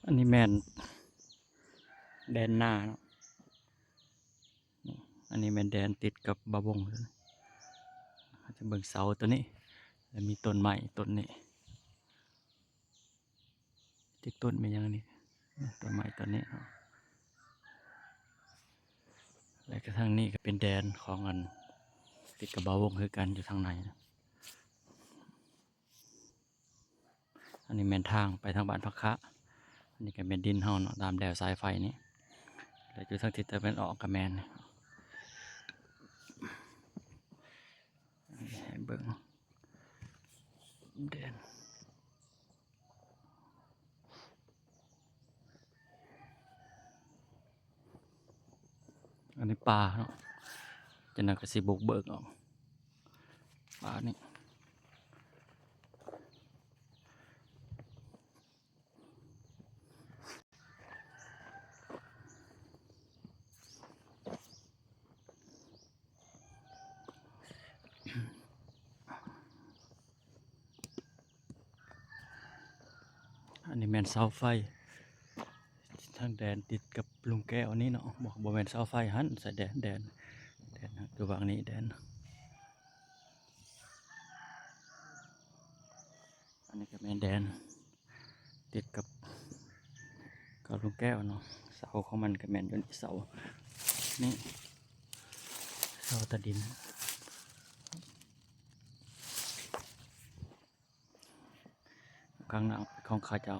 ອັນນີ້ແມ່ນແດນນາເນາະ ອັນນີ້ແມ່ນແດນຕິດກັບບ່າວວົງ. ເຮົາຈະເບິ່ງເສົາຕົວນີ້ ແລະ ມີຕົ້ນໄມ້ຕົ້ນນີ້ ຈັກຕົ້ນແມ່ນຫຍັງນີ້ ຕົ້ນໄມ້ຕົ້ນນີ້ເນາະ. ແລະ ກະທາງນີ້ກະເປັນແດນຂອງອັນ ຕິດກັບບ່າວວົງຄືກັນ ຢູ່ທາງໃນ. ອັນນີ້ແມ່ນທາງໄປທາງບ້ານຜັກຂະ ອັນນີ້ກະແມ່ນດິນເຮົາເນາະ ຕາມແລວສາຍໄຟນີ້ ແລະ ຢູ່ທາງທິດຕາເວັນອອກກະແມ່ນ ໃຫ້ເບິ່ງແດນ. ອັນນີ້ປ່າເນາະ ຈາກນັ້ນກະຊິບຸກເບີກອອກປ່ານີ້. ອັນນີ້ແມ່ນເສົາໄຟ ທາງແດນຕິດກັບລຸງແກ້ວນີ້ເນາະ ບໍ່ ບໍ່ແມ່ນເສົາໄຟຫັ້ນ ຊາຍແດນ ແດນ ແດນ ຄືຫວ່າງນີ້ແດນ. ອັນນີ້ກະແມ່ນແດນ ຕິດກັບ ກັບລຸງແກ້ວເນາະ ເສົາຂອງມັນກະແມ່ນຢູ່ນີ້ ເສົານີ້ ເສົາຕາດິນ ຂ້າງໜ້າຂອງຂ້າເຈົ້າ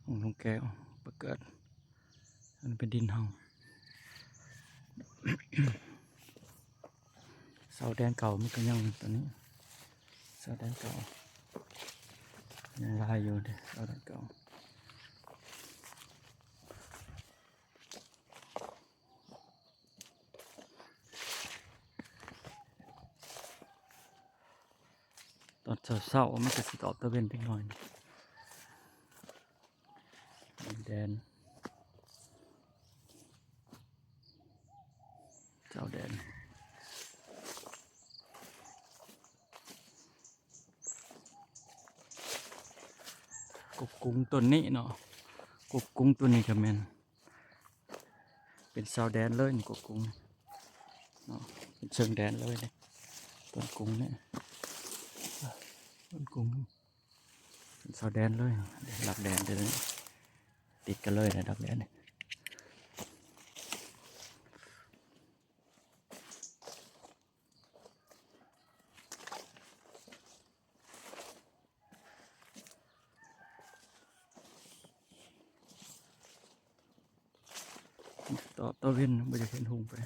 ຂອງລຸງແກ້ວປະເກີດ. ອັນນີ້ເປັນດິນເຮົາ ເສົາແດນເກົ່າມັນກະຍັງ ຕົວນີ້ເສົາແດນເກົ່າຍັງຫຼາຍຢູ່ເດ້ ເສົາແດນເກົ່າ. ຕອນເຊົ້າໆ ມັນກະຊິອອກຕາເວັນຈັກໜ້ອຍ ແດນ ເຈົ້າແດນ ກົກກຸງຕົ້ນນີ້ເນາະ ກົກກຸງຕົ້ນນີ້ກະແມ່ນ ເປັນຊາວແດນເລີຍນີ້ ກົກກຸງເນາະ ເປັນເຊີງແດນເລີຍນີ້ ຕົ້ນກຸງນີ້ ຕົ້ນກຸງເປັນຊາວແດນເລີຍ ຫຼັກແດນເລີຍ ຕິດກັນເລີຍຫຼັກແດນນີ້. ຕອນຕາເວັນບໍ່ຢາກເຫັນຮຸ່ງປານໃດ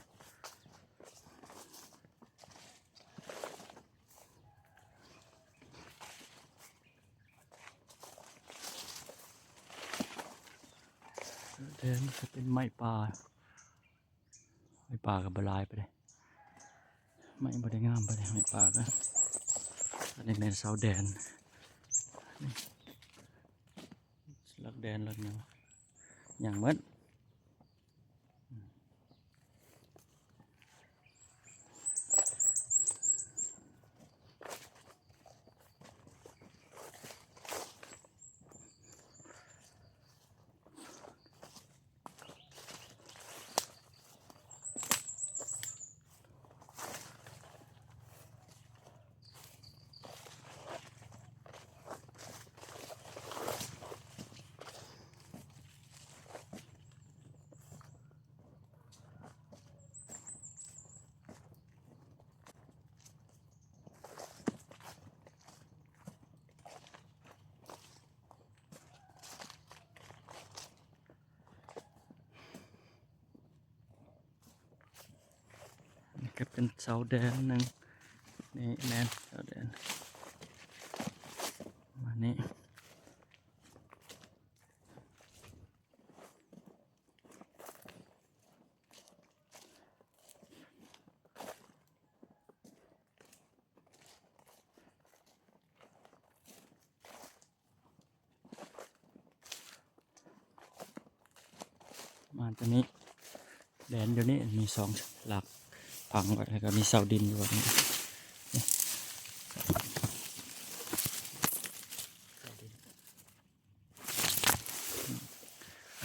ແດນຈະເປັນໄມ້ປ່າ. ໄມ້ປ່າກະບໍ່ຫຼາຍປານໃດ ໄມ້ບໍ່ໄດ້ງາມປານໃດ ໄມ້ປ່າກະ. ອັນນີ້ແມ່ນເສົາແດນ ຫຼັກແດນຫຼັກຫຍັງ ຍັງໝົດ. ນີ້ກະເປັນເສົາແດນໜຶ່ງ ນີ້ແມ່ນເສົາແດນ ປະມານນີ້. ປະມານຕົວນີ້ ແດນຢູ່ນີ້ມີສອງຫຼັກຝັງໄວ້ ແລ້ວກະມີເສົາດິນຢູ່ແບບນີ້. ເສົາດິນ.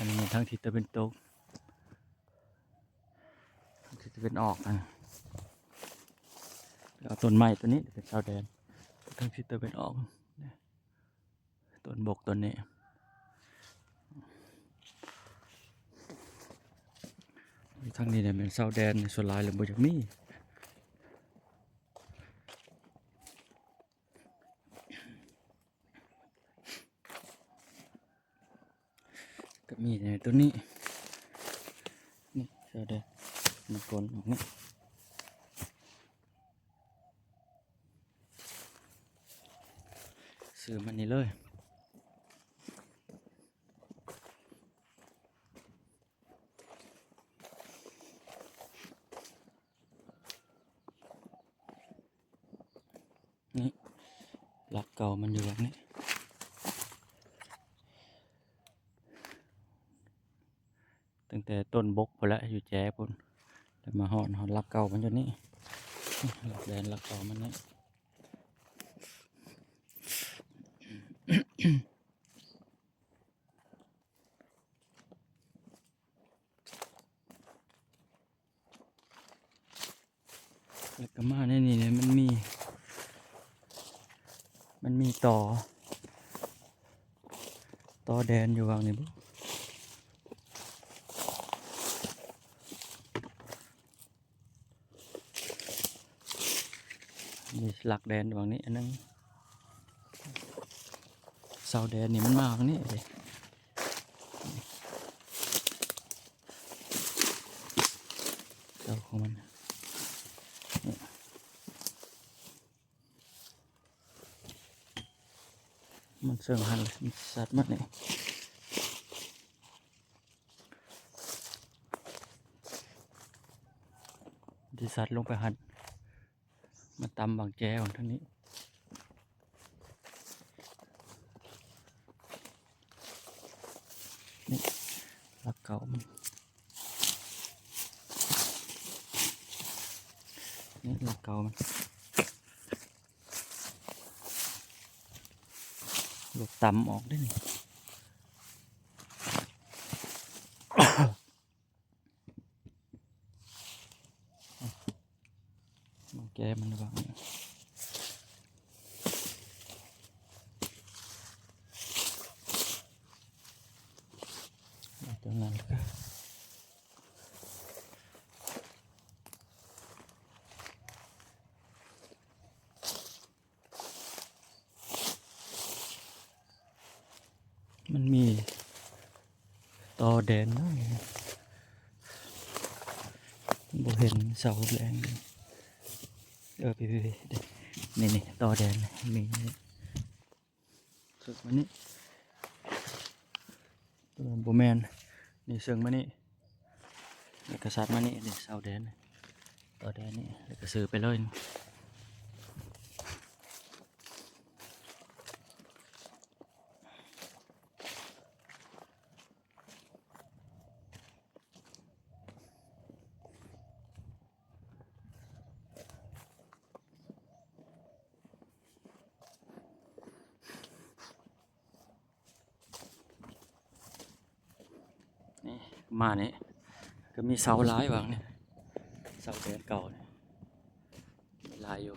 ນີ້ທາງທິດຕາເວັນຕົກ ທາງທິດຕາເວັນອອກນະ. ແລ້ວຕົ້ນໄມ້ຕົວນີ້ເປັນຊາວແດນ ທາງທິດຕາເວັນອອກ. ຕົ້ນບົກຕົ້ນນີ້ ທາງນີ້ແມ່ນຊາວແດນ ສ່ວນຫຼາຍແລ້ວບໍ່ຢາກມີ. ກໍມີແຕ່ຕົວນີ້ ນີ້ ຊາວແດນ ມັງກອນອອກນີ້ ຊື້ມານີ້ເລີຍ. ນີ້ ຫຼັກເກົ່າມັນຢູ່ຫຼັກນີ້ ຕັ້ງແຕ່ຕົ້ນບົກພຸ້ນແຫຼະ ຢູ່ແຈພຸ້ນ ແລ້ວມາຮອດ ຮອດຫຼັກເກົ່າມັນຢູ່ນີ້ ຫຼັກແດນຫຼັກເກົ່າມັນນີ້. ແລ້ວກໍມາໃນນີ້ແຫຼະ ມັນມີ ມັນມີຕໍ່ ຕໍ່ແດນຢູ່ຫວ່າງນີ້ບໍ? ມີຫຼັກແດນຫວ່າງນີ້ອັນໜຶ່ງ ເສົາແດນນີ້ມັນມາຫວ່າງນີ້ເດ້ ເສົາຂອງມັນ ມັນເຊິ່ງຫັ້ນ ມັນສັດໝົດນີ້ ທີ່ສັດລົງໄປຫັ້ນ ມາຕຳຫວ່າງແຈຫວ່າງທາງນີ້ ນີ້ຫຼັກເກົ່າມັນ ນີ້ຫຼັກເກົ່າມັນ ລູກຕຳອອກເດ້ນີ້. ແກມັນວາງຕົງນັ້ນ ມັນມີຕໍ່ແດນເນາະ ບໍ່ເຫັນເສົາແດງ ເອີ ພີ່ໆ ນີ້ໆ ຕໍ່ແດນມີ ເຊິ່ງມານີ້ ເອີ ບໍ່ແມ່ນ ນີ້ເຊິ່ງມານີ້ ແລ້ວກໍສັດມານີ້ ນີ້ເສົາແດນ ຕໍ່ແດນນີ້ ແລ້ວກໍເຊີໄປເລີຍ. ນີ້ ມານີ້ກໍມີເສົາຫຼາຍຫວ່າງນີ້ ເສົາແດນເກົ່ານີ້ ມີຫຼາຍຢູ່.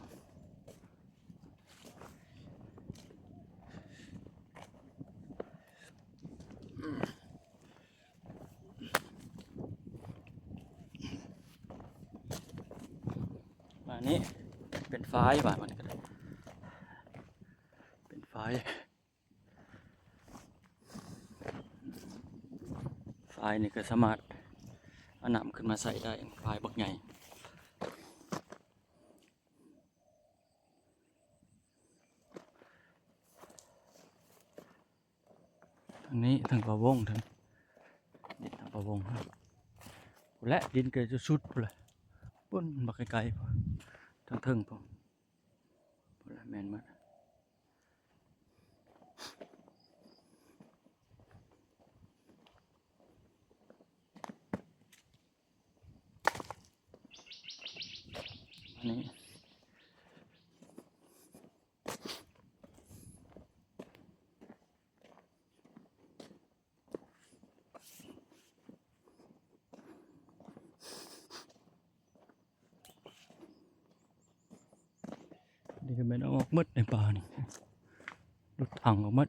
ມານີ້ເປັນຝາຍ ວ່າມັນກໍໄດ້ເປັນຝາຍ ຝາຍນີ້ກໍສາມາດເອົານ້ຳຂຶ້ນມາໃຊ້ໄດ້ ຝາຍບັກໃຫຍ່. ທາງນີ້ ທາງປະວົງ ທາງດິນ ທາງປະວົງພຸ້ນແຫຼະ ດິນກໍຈະສຸດພຸ້ນແຫຼະ ພຸ້ນບັກໄກໆ ທາງເທິງພຸ້ນ ພຸ້ນແຫຼະ ແມ່ນໝົດ. ອັນນີ້ ໝົດໃນປ່ານີ້ ຫຼຸດຖັງອອກໝົດ.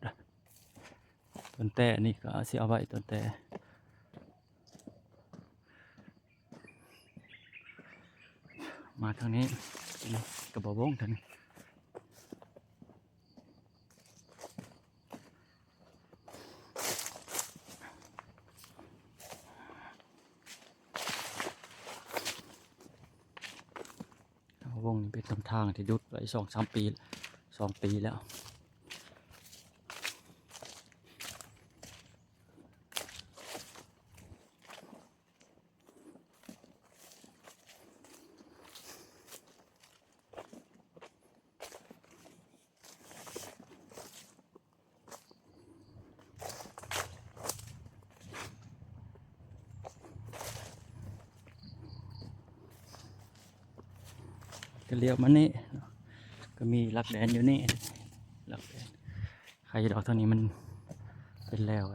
ຕົ້ນແຕ້ນີ້ກໍຊິເອົາໄວ້ ຕົ້ນແຕ້. ມາທາງນີ້ ກະບໍ່ວົງທາງນີ້. ເອົາ ວົງນີ້ເປັນຕຳທາງທີ່ດຸດໄວ້ສອງສາມປີ ສອງປີແລ້ວ. ກໍລ້ຽວມານີ້ ກໍມີຫຼັກແດນຢູ່ນີ້ ຫຼັກແດນ. ໄຄດອກ ທາງນີ້ມັນເປັນແລ້ວ.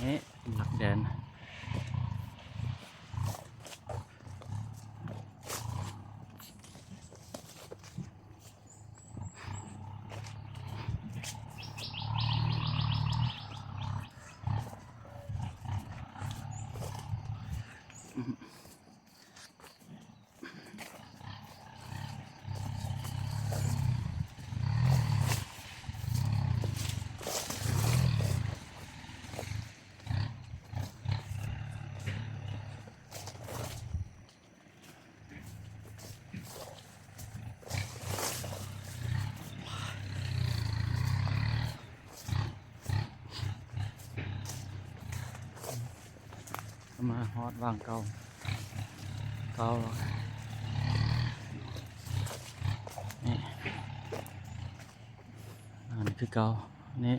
ນີ້ຫຼັກແດນ ມາຮອດວັງເກົ່າ ເກົ່າ ນີ້ ອັນນີ້ຄືເກົ່າ ນີ້